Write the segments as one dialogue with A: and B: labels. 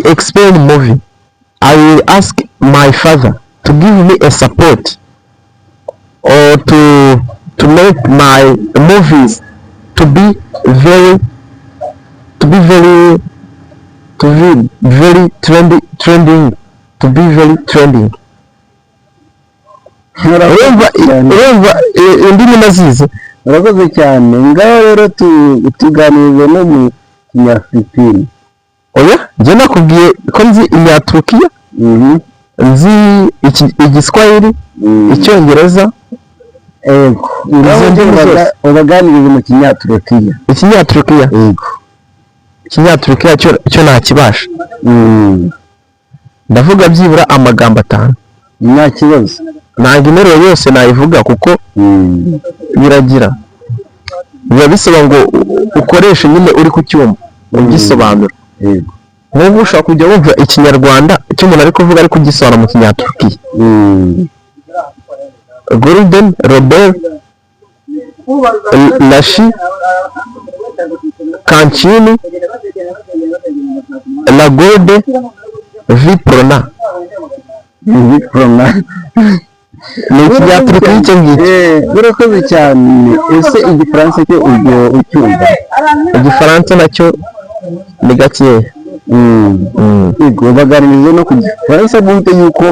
A: explain movie, I will ask my father to give me a support or to make my movies to be very trendy trending to be very trending. Urumva?
B: Cyane.
A: Urumva, indimi nazize.
B: Urakoze cyane. Ngaho rero tuganirize no mu Kinyafilipine.
A: Oya, njye nakubwiye ko nzi Inyaturukiya, nzi Igiswahili, Icyongereza.
B: Ego, ngaho
A: Izo ndimi zose.
B: Ubaganirize mu Kinyaturukiya.
A: Ikinyaturukiya?
B: Yego.
A: Ikinyaturukiya cyo ntakibasha. Ndavuga byibura amagambo 5.
B: Nta kibazo.
A: Ntabwo interuro yose nayivuga kuko biragira biba bisaba ngo ukoreshe nyine uri ku cyuma ugisobanura. Nk'ubu ushobora kujya wumva Ikinyarwanda icyo umuntu ari kuvuga ari kugisobanura mu Kinyaturukiya. Golden Robert Lashi Kancini La Golde Viprona.
B: Viprona.
A: Ni Ikinyaturukiya icyo ngicyo.
B: Urakoze cyane. Ese Igifaransa cyo ujya ucyumva?
A: Igifaransa nacyo ni gakeya.
B: Yego, baganirize no ku Gifaransa, bumve yuko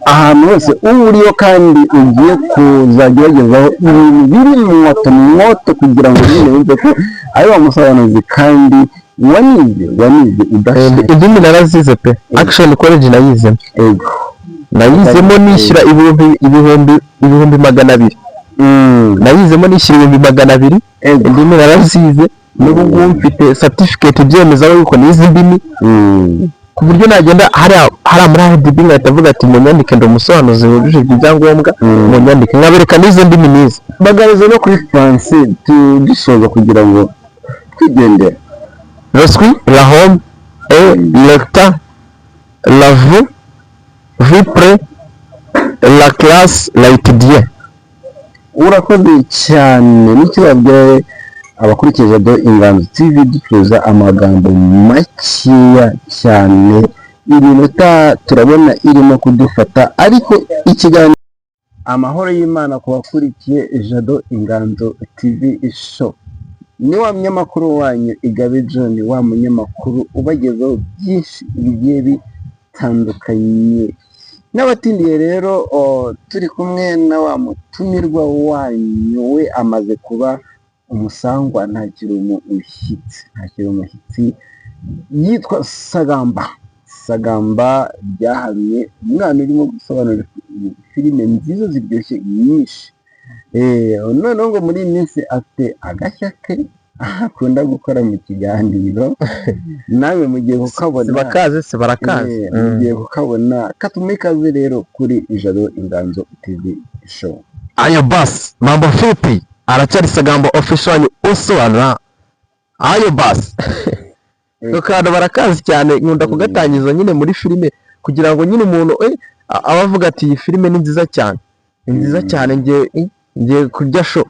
B: ahantu hose uba uriyo kandi ugiye kuzajya ubagezaho ibintu biri moto moto, kugira ngo nyine wumve ko ari wa musobanuzi kandi wanize udashaka.
A: Indimi narazize pe. Action College nayizemo. Nayizemo nishyura 200,000. Nayizemo nishyura 200,000. Indimi narazize, n'ubu ngubu mfite certificate ibyemeza yuko nize indimi, ku buryo nagenda hariya muri RDB nkahita avuga ati: "Munyandike, ndi umusobanuzi wujuje ibyo byangombwa, munyandike," nkabereka n'izo ndimi nize.
B: Baganirize no kuri Français dusoza kugira ngo twigendere.
A: Je suis la home et lecteur la vous vipre la classe la étudier.
B: Urakoze cyane. N'icyo babwira abakurikiye Jado Inganzo TV ducuruza amagambo makeya cyane, iminota turabona irimo kudufata, ariko ikiganiro. Amahoro y'Imana ku bakurikiye Jado Inganzo TV Show. Ni wa munyamakuru wanyu Igabe John, wa munyamakuru ubagezaho byinshi bigiye bitandukanye. N'abatindiye rero, turi kumwe na wa mutumirwa wanyu, we amaze kuba umusangwa, ntakiri umushyitsi, ntakiri umushyitsi. Yitwa Sagamba, Sagamba ryahamye, umwana urimo gusobanura filime nziza ziryoshye nyinshi. Noneho ngo muri iyi minsi afite agashya ke akunda gukora mu kiganiro, nawe mugiye kukabona.
A: Bakazi se barakazi.
B: Mugiye kukabona. Katumuhe ikaze rero kuri Ijado Inganzo TV Show.
A: Ayo basi, mambo vipi? Aracyari Sagamba Official wanyu usobanura. Ayo basi, ako kantu barakazi cyane, nkunda kugatangiza nyine muri filime kugira ngo nyine umuntu aba avuga ati: "Iyi filime ni nziza cyane, ni nziza cyane, ngiye kurya show."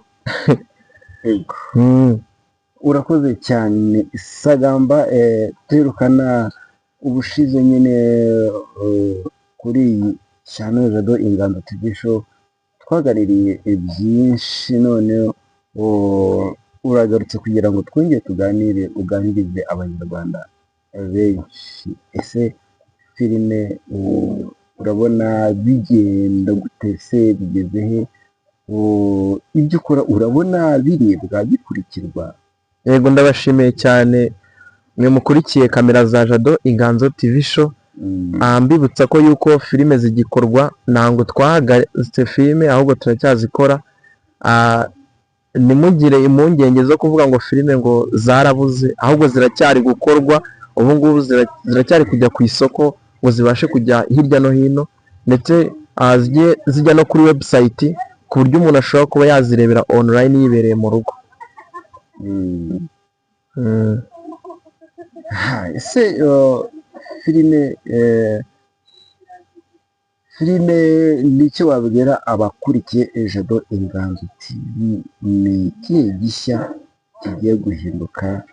B: Urakoze cyane Sagamba. Turukana ubushize nyine kuri iyi channel Jado Inganzo TV Show twaganiriye byinshi, none uragarutse kugira ngo twongere tuganire, uganirize Abanyarwanda benshi. Ese filime urabona bigenda gute se? Bigeze he? Ibyo ukora urabona birebwa, bikurikirwa?
A: Yego, ndabashimiye cyane mwe mukurikiye kamera za Jado Inganzo TV Show. Mbibutsa ko yuko filime zigikorwa, ntabwo twahagaritse filime, ahubwo turacyazikora. Ntimugire impungenge zo kuvuga ngo filime ngo zarabuze, ahubwo ziracyari gukorwa. Ubu ngubu ziracyari kujya ku isoko ngo zibashe kujya hirya no hino, ndetse zijye zijya no kuri website ku buryo umuntu ashobora kuba yazirebera online yibereye mu rugo.
B: Ese filime nicyo wabwira abakurikiye Jado Inganzo TV? Ni ikihe gishya kigiye guhinduka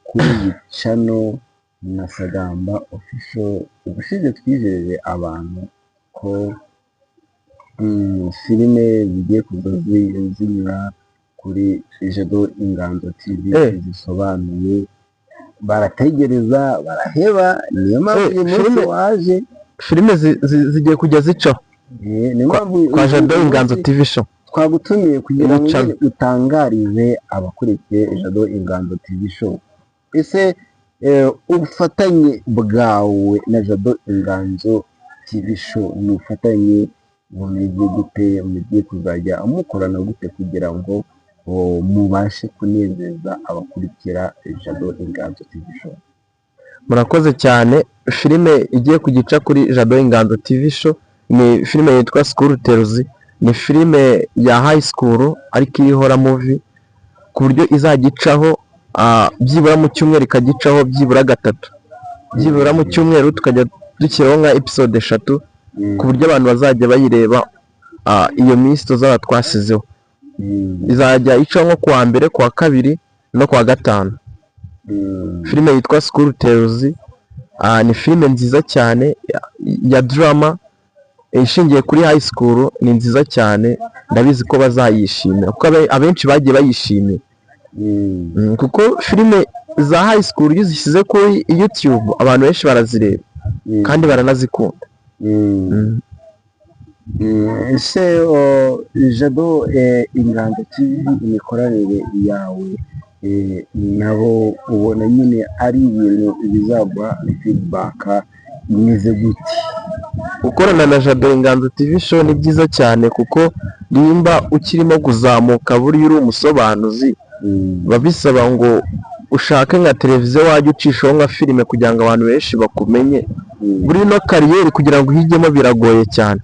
B: kuri iyi channel? na Sagamba Official. Ubushize twijeje abantu ko filime zigiye kuza zinyura kuri Jado Inganzo TV zisobanuye, barategereza baraheba. Niyo mpamvu uyu munsi waje.
A: Filime zigiye kujya zicaho
B: Niyo mpamvu
A: kwa
B: uyu
A: Jado
B: munsi
A: Inganzo TV Show.
B: twagutumiye kugira ngo
A: Iraca.
B: nyine utangarize abakurikiye Jado Inganzo TV Show. Ese ubufatanye bwawe na Jado Inganzo TV Show ni ubufatanye bumeze gute? Mugiye kuzajya mukorana gute kugira ngo mubashe kunezeza abakurikira Jado Inganzo TV Show?
A: Murakoze cyane. Filime igiye kugica kuri Jado Inganzo TV Show ni filime yitwa School Tales. Ni filime ya high school ariko iri horror movie, ku buryo izajya icaho byibura mu cyumweru, ikagicaho byibura gatatu, byibura mu cyumweru tukajya dushyiraho nka episode 3, ku buryo abantu bazajya bayireba iyo minsi tuzaba twasizeho. Izajya icaho nko kuwa mbere, kuwa kabiri no kuwa gatanu. Filime yitwa School Tales, ni filime nziza cyane ya drama ishingiye kuri high school. Ni nziza cyane, ndabizi ko bazayishimira kuko abenshi bagiye bayishimira. Kuko filime za high school iyo uzishyize kuri YouTube abantu benshi barazireba kandi baranazikunda.
B: Ese Jado Inganzo TV, imikoranire yawe nabo ubona nyine ari ibintu bizaguha feedback imeze gute?
A: Gukorana na Jado Inganzo TV Show ni byiza cyane, kuko nimba ukirimo kuzamuka, buriya uri umusobanuzi, biba bisaba ngo ushake nka televiziyo wajya ucishaho nka filime kugira ngo abantu benshi bakumenye. Buri ino career kugira ngo uyijyemo biragoye cyane,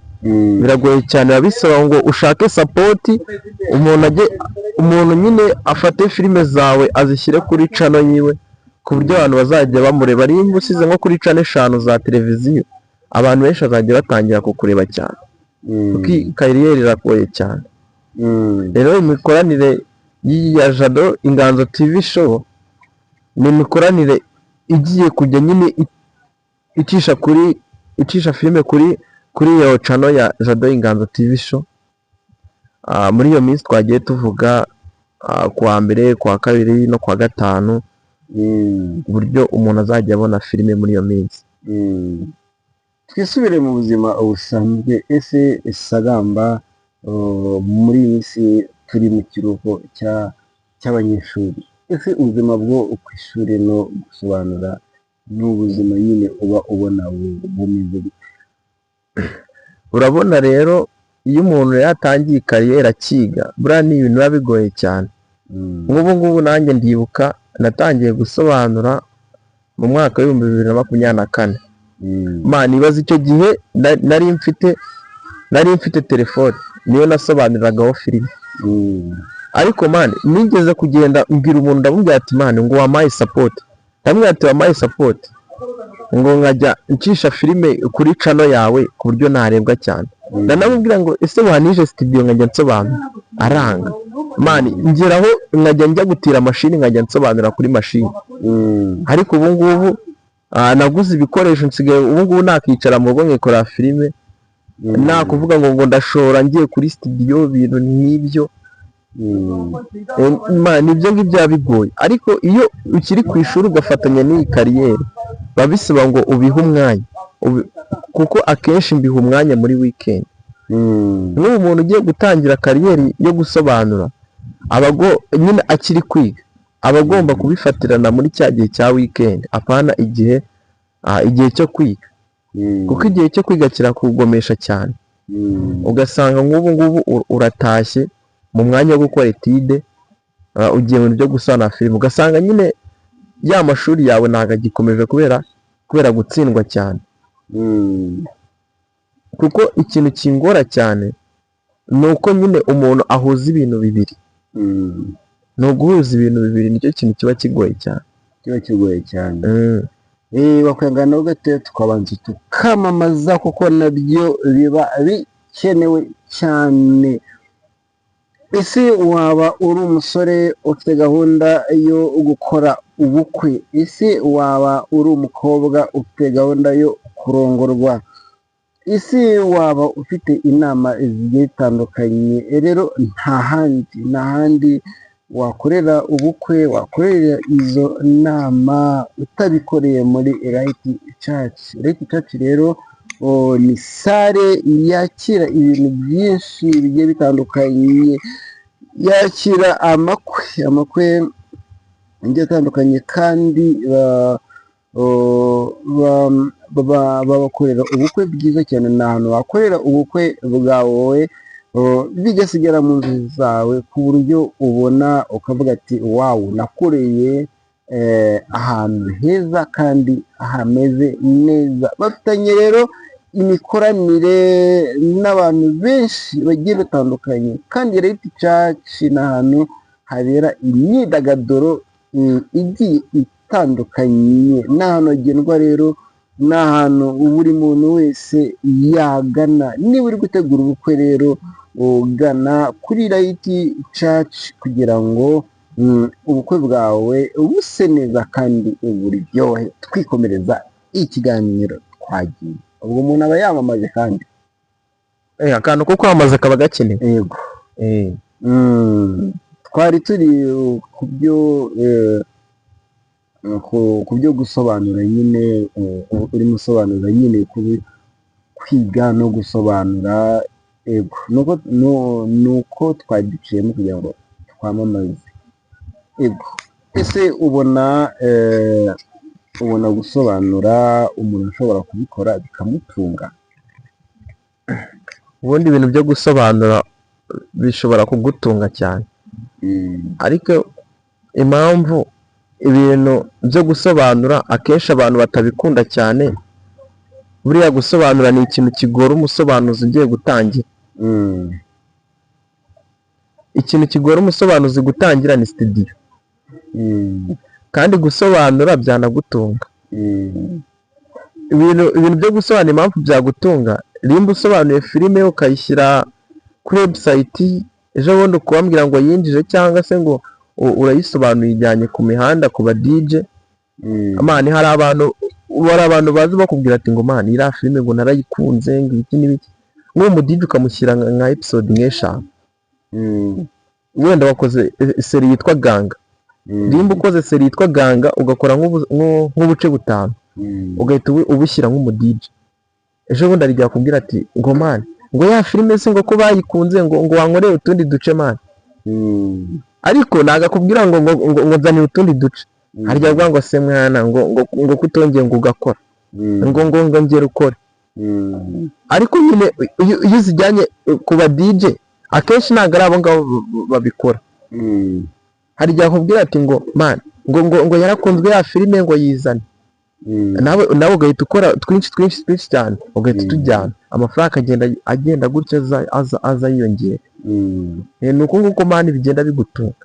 A: biragoye cyane. Biba bisaba ngo ushake support, umuntu ajye, umuntu nyine afate filime zawe azishyire kuri channel yiwe, ku buryo abantu bazajya bamureba. Nimba usize nko kuri channel 5 za televiziyo, abantu benshi bazajya batangira kukureba cyane, kuko iyi career iragoye cyane. Rero imikoranire y'iyi ya Jado Inganzo TV Show ni imikoranire igiye kujya nyine icisha filime kuri iyo channel ya Jado Inganzo TV Show. Muri iyo minsi twagiye tuvuga, kuwa mbere, kuwa kabiri no kuwa gatanu, uburyo umuntu azajya abona filime muri iyo minsi.
B: Twisubire mu buzima busanzwe. Ese Sagamba, muri iyi minsi turi mu kiruhuko cy'abanyeshuri, ese ubuzima bwo ku ishuri no gusobanura ni ubuzima nyine uba ubona bumeze gute?
A: Urabona rero, iyo umuntu yatangiye career akiga, buriya ni ibintu biba bigoye cyane. Nk'ubu ngubu nanjye ndibuka natangiye gusobanura mu mwaka wa 2024. Man, ibaze, icyo gihe nari mfite telefone, niyo nasobanuriragaho filime. Ariko man, nigeze kugenda mbwira umuntu, ndamubwira ati: "Man, ngo wampaye support?" Ndamubwira ati: "Wampaye support ngo nkajya ncisha filime kuri channel yawe ku buryo narebwa cyane?" Ndanamubwira ngo: "Ese wanije studio nkajya nsobanura?" Aranga. Man, ngeraho nkajya njya gutira mashini, nkajya nsobanura kuri mashini. Ariko ubu ngubu naguze ibikoresho, nsigaye ubu ngubu nakicara mu rugo nkikora filime. Nta kuvuga ngo ndashora ngiye kuri studio, ibintu nk'ibyo. Man, ibyo ngibyo biba bigoye, ariko iyo ukiri ku ishuri ugafatanya n'iyi career, biba bisaba ngo ubihe umwanya. Kuko akenshi mbiha umwanya muri weekend. Nk'ubu umuntu ugiye gutangira career yo gusobanura, aba nyine akiri kwiga, aba agomba kubifatirana muri cya gihe cya weekend, apana igihe cyo kwiga, kuko igihe cyo kwiga kirakugomesha cyane. Ugasanga nk'ubu ngubu uratashye, mu mwanya wo gukora étude ugiye mu bintu byo gusana filime, ugasanga nyine ya mashuri yawe ntabwo agikomeje kubera gutsindwa cyane. Kuko ikintu kingora cyane ni uko nyine umuntu ahuza ibintu bibiri. Ni uguhuza ibintu bibiri, nicyo kintu kiba kigoye cyane.
B: Kiba kigoye cyane. Bakwihangana gato tukabanza tukamamaza, kuko nabyo biba bikenewe cyane. Ese waba uri umusore ufite gahunda yo gukora ubukwe? Ese waba uri umukobwa ufite gahunda yo kurongorwa? Ese waba ufite inama zigiye zitandukanye? Rero nta handi, nta handi wakorera ubukwe, wakorera izo nama utabikoreye muri Light Church. Light Church rero ni salle yakira ibintu byinshi bigiye bitandukanye, yakira amakwe, amakwe agiye atandukanye, kandi babakorera ubukwe bwiza cyane. Ni ahantu wakorera ubukwe bwawe bigasigara mu nzu zawe, ku buryo ubona ukavuga ati: "Wow, nakoreye ahantu heza kandi hameze neza." Bafitanye rero imikoranire n'abantu benshi bagiye batandukanye, kandi Light Church ni ahantu habera imyidagaduro igiye itandukanye. Ni ahantu hagendwa rero, ni ahantu buri muntu wese yagana. Niba uri gutegura ubukwe rero, ugana kuri Light Church kugira ngo ubukwe bwawe buse neza kandi buryohe. Twikomereza ikiganiro, twagiye. Ubwo umuntu aba yamamaje kandi.
A: Akantu ko kwamamaza kaba gakenewe.
B: Yego. Twari turi ku byo gusobanura nyine, urimo usobanura nyine kwiga no gusobanura. Yego, nuko twagiciyemo kugira ngo twamamaze. Yego, ese ubona gusobanura umuntu ashobora kubikora bikamutunga?
A: Ubundi ibintu byo gusobanura bishobora kugutunga cyane, ariko impamvu ibintu byo gusobanura akenshi abantu batabikunda cyane, buriya gusobanura ni ikintu kigora umusobanuzi ugiye gutangira. Ikintu kigora umusobanuzi gutangira ni studio. Kandi gusobanura byanagutunga. Ibintu byo gusobanura, impamvu byagutunga, nimba usobanuye filime ukayishyira kuri website, ejo bundi ukababwira ngo yinjije, cyangwa se ngo urayisobanuye ijyanye ku mihanda ku ba DJ. Man, hari abantu bazi bakubwira ati ngo: "Man, iriya filime ngo narayikunze," ngo ibiki n'ibiki. Nk'uwo mu DJ ukamushyira nka episode nk'eshanu. Wenda wakoze série yitwa Ganga. Nimba ukoze série yitwa Ganga, ugakora nk'ubuce butanu, ugahita ubushyira nk'umu DJ, ejo bundi arijya akubwira ati ngo: "Man, ngo ya filime se ngo ko bayikunze, ngo wankoreye utundi duce, man?" Ariko ntabwo akubwira ngo nzanire utundi duce. Harya avuga ngo: "Se mwana, ngo kutongeye ngo ugakora, ngo ngere ukore." Ariko nyine iyo uzijyanye ku ba DJ, akenshi ntabwo ari abo ngabo babikora. Hari igihe akubwira ati ngo: "Man, ngo yarakunzwe ya filime, ngo yizane." Nawe ugahita ukora twinshi twinshi twinshi cyane, ugahita utujyana, amafaranga agenda gutya aza yiyongera. Ni uko nguko, man, bigenda bigutunga.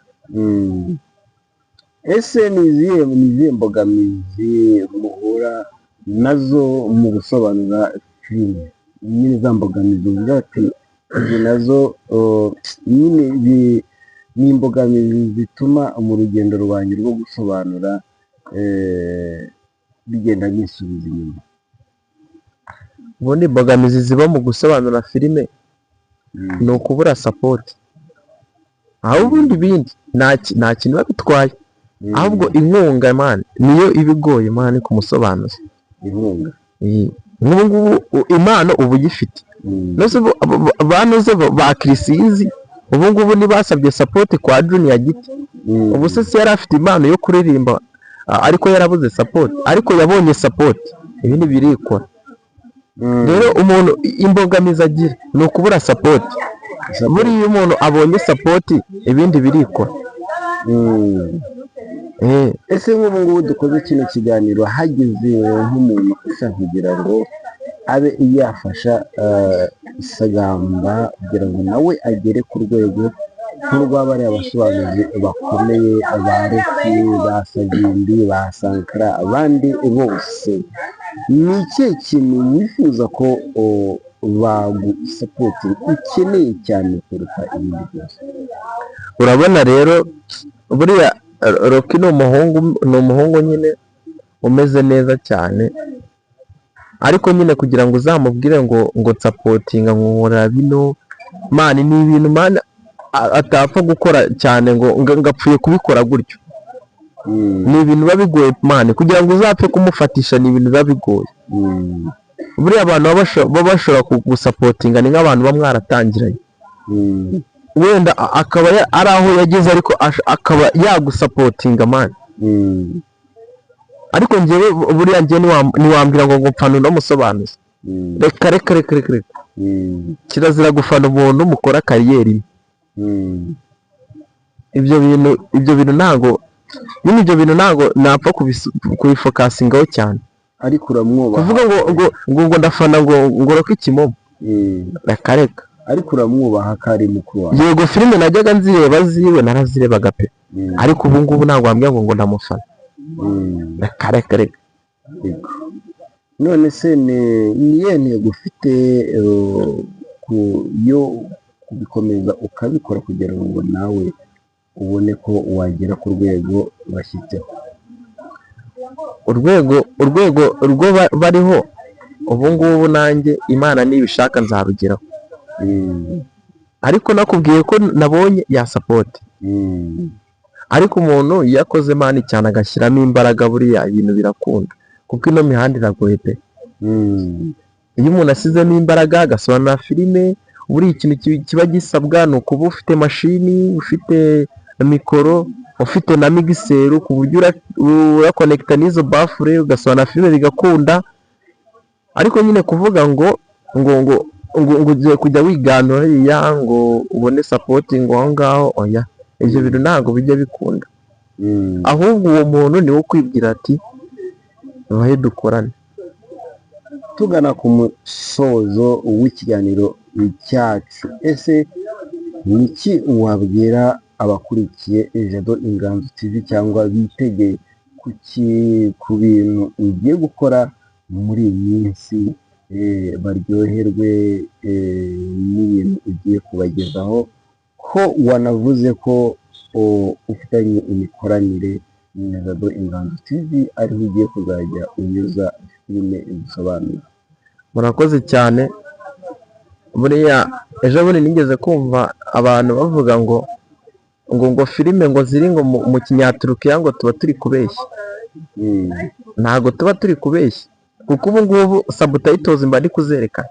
B: Ese ni izihe mbogamizi muhura nazo mu gusobanura filime nyine? Za mbogamizi uvuga ati izi nazo nyine ni imbogamizi zituma mu rugendo rwanjye rwo gusobanura bigenda bisubiza inyuma.
A: Ubundi imbogamizi ziba mu gusobanura filime ni ukubura support. Aho ubundi ibindi nta kintu biba bitwaye. Ahubwo inkunga, man, niyo iba igoye, man, ku musobanuzi.
B: Inkunga.
A: Nk'ubu ngubu impano uba uyifite. Nose banoze ba Kirisizi ubu ngubu ntibasabye support kwa Junior Giti? Ubu se yari afite impano yo kuririmba, ariko yarabuze support? Ariko yabonye support, ibindi birikora. Rero umuntu imbogamizi agira ni ukubura support. Buriya iyo umuntu abonye support, ibindi birikora.
B: Ese nk'ubu ngubu dukoze kino kiganiro, hagize nk'umuntu ushaka kugira ngo abe yafasha Sagamba kugira ngo nawe agere ku rwego nk'urw'abariya basobanuzi bakomeye ba Reki, ba Savimbi, ba Sankara, abandi bose, ni ikihe kintu wifuza ko bagusupportinga, ukeneye cyane kuruta ibindi byose?
A: Urabona rero, buriya Rocky ni umuhungu nyine umeze neza cyane, ariko nyine kugira ngo uzamubwire ngo nsupportinga, ngo nkora bino, man, ni ibintu, man, atapfa gukora cyane ngo apfuye kubikora gutyo. Ni ibintu biba bigoye, man, kugira ngo uzapfe kumufatisha, ni ibintu biba bigoye. Buriya abantu baba bashobora kugusupportinga ni nk'abantu baba mwaratangiranye, wenda akaba ari aho yageze, ariko akaba yagusupportinga, man. Ariko njyewe buriya njyewe ntiwambwira ngo mfana uno musobanuzi. Reka, reka, reka, reka, reka. Kirazira gufana umuntu mukora career imwe. Ibyo bintu ntago nyine, ibyo bintu ntago napfa kubifocusingaho cyane.
B: Ariko uramwubaha.
A: Kuvuga ngo ndafana ngo Rocky Kimomo, reka, reka.
B: Ariko uramwubaha ko ari mukuru wawe.
A: Yego, filime najyaga nzireba ziwe, narazirebaga pe. Ariko ubu ngubu ntabwo wambwira ngo ndamufana. Reka, reka, reka.
B: Yego. None se ni iyihe ntego ufite yo kubikomeza ukabikora kugira ngo nawe ubone ko wagera ku rwego bashyitseho?
A: Urwego rwo bariho ubu ngubu, nanjye Imana nibishaka nzarugeraho. Ariko nakubwiye ko nabonye ya support. Ariko umuntu iyo akoze, man, cyane, agashyiramo imbaraga, buriya ibintu birakunda, kuko ino mihanda iragoye pe. Iyo umuntu ashyizemo imbaraga agasobanura filime, buriya ikintu kiba gisabwa ni ukuba ufite mashini, ufite mikoro, ufite na mixer, ku buryo uraconnecta n'izo baffle, ugasobanura filime bigakunda. Ariko nyine kuvuga ngo ugiye kujya wiganura hariya ngo ubone support ngo aho ngaho, oya, ibyo bintu ntabwo bijya bikunda. Ahubwo uwo muntu niwe ukwibwira ati: "Bahe dukorane."
B: Tugana ku musozo w'ikiganiro cyacu, ese ni iki wabwira abakurikiye Jado Inganzo TV cyangwa bitegeye ku bintu ugiye gukora muri iyi minsi, baryoherwe n'ibintu ugiye kubagezaho, ko wanavuze ko ufitanye imikoranire na Jado Inganzo TV, ariho ugiye kuzajya unyuza filime zisobanuye?
A: Murakoze cyane. Buriya ejo bundi nigeze kumva abantu bavuga ngo filime ngo ziri ngo mu kinyaturukiya ngo tuba turi kubeshya. Ntabwo tuba turi kubeshya, kuko ubu ngubu subtitles mba ndi kuzerekana,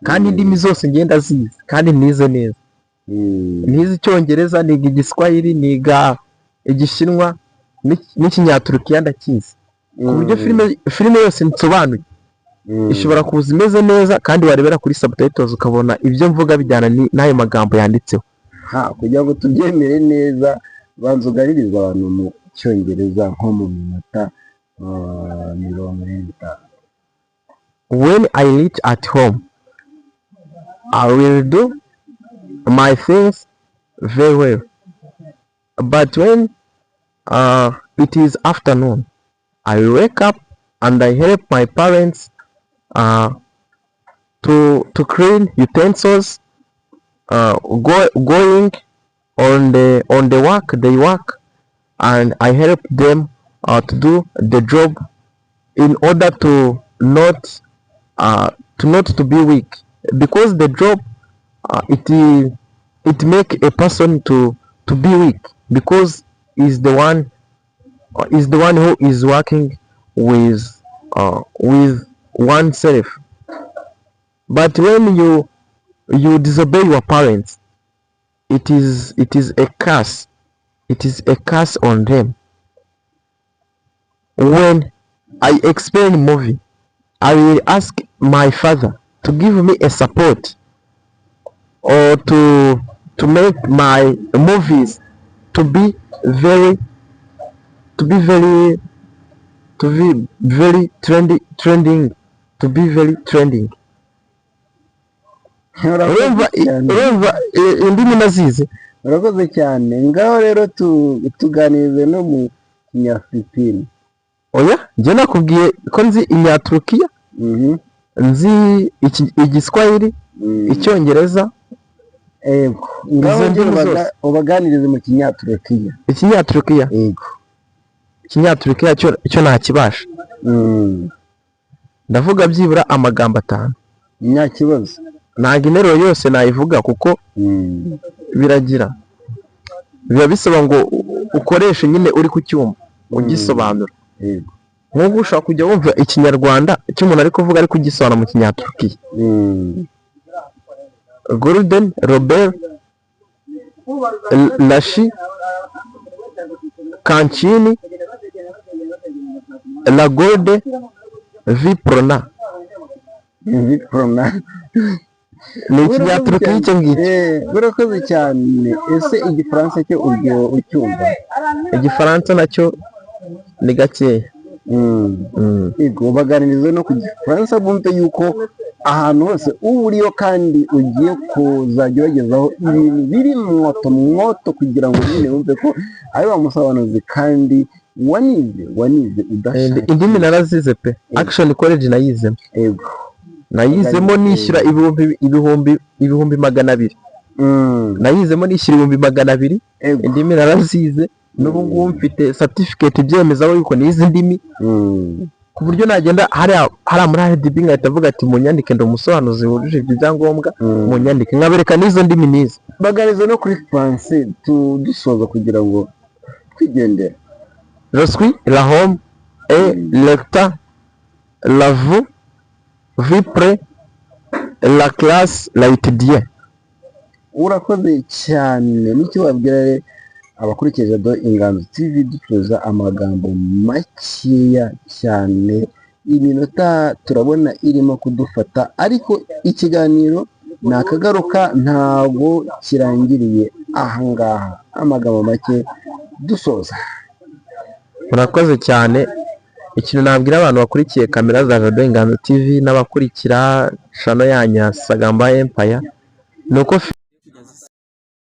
A: kandi indimi zose ngenda zizi kandi nize neza. Nize Icyongereza, niga Igiswahili, niga Igishinwa n'Ikinyaturukiya ndakizi, ku buryo filime yose nsobanuye ishobora kuza imeze neza, kandi warebera kuri subtitles ukabona ibyo mvuga bijyana n'ayo magambo yanditseho.
B: Ha, kugira ngo tubyemere neza, banza uganirize abantu mu Cyongereza nko mu minota 45.
A: When I reach at home, I will do my things very well, but when it is afternoon, I will wake up and I help my parents to clean utensils, going on the work they work, and I help them to do the job in order to not to be weak, because the job, it make a person to be weak, because is the one who is working with oneself. But when you disobey your parents, it is a curse, it is a curse on them. When I explain movie, I will ask my father to give me a support or to make my movies to be very trendy trending to be very trending. Urumva?
B: Urakoze cyane.
A: Urumva indimi nazize.
B: Urakoze cyane. Ngaho rero tuganirize no mu Kinyafilipine.
A: Oya, njye nakubwiye ko nzi Inyaturukiya, nzi Igiswahili, Icyongereza.
B: Ego, ngaho
A: Izo ndimi
B: ongera
A: zose.
B: ubaganirize mu Kinyaturukiya.
A: Ikinyaturukiya?
B: Ego.
A: Ikinyaturukiya cyo ntakibasha. Ndavuga byibura amagambo 5.
B: Nta kibazo.
A: Ntabwo interuro yose nayivuga kuko biragira biba bisaba ngo ukoreshe nyine uri kucyumva ugisobanura. Nk'ubu ushobora kujya wumva Ikinyarwanda icyo umuntu ari kuvuga ari kugisobanura mu Kinyaturukiya. Golden Robert Lashi Kancini Lagode Viprona.
B: Viprona.
A: Ni Ikinyaturukiya icyo ngicyo.
B: Urakoze cyane. Ese Igifaransa cyo ubwo ucyumva?
A: Igifaransa nacyo ni gakeya.
B: Yego, baganirize no ku Gifaransa bumve yuko ahantu hose uba uriyo kandi ugiye kuzajya ubagezaho ibintu biri mwoto mwoto kugira ngo nyine wumve ko ari wa musobanuzi kandi wanize udashaka.
A: Indimi narazize pe. Action College nayizemo. Nayizemo nishyura 200,000. Nayizemo nishyura 200,000. Indimi narazize, n'ubu ngubu mfite certificate ibyemezaho yuko nize indimi, ku buryo nagenda hariya muri RDB nkahita avuga ati: "Munyandike, ndi umusobanuzi wujuje ibyo byangombwa, munyandike," nkabereka n'izo ndimi nize.
B: Baganirize no kuri français dusoza kugira ngo twigendere.
A: Je suis la home et lecteur la vous vipre la classe la étudier.
B: Urakoze cyane. N'icyo wabwira rero abakurikiye Jado Inganzo TV ducuruza amagambo makeya cyane, iminota turabona irimo kudufata, ariko ikiganiro ni akagaruka, ntabwo kirangiriye ahangaha. Amagambo make dusoza.
A: Murakoze cyane. Ikintu nabwira abantu bakurikiye kamera za Jado Inganzo TV n'abakurikira channel yanyu ya Sagamba Empire ni uko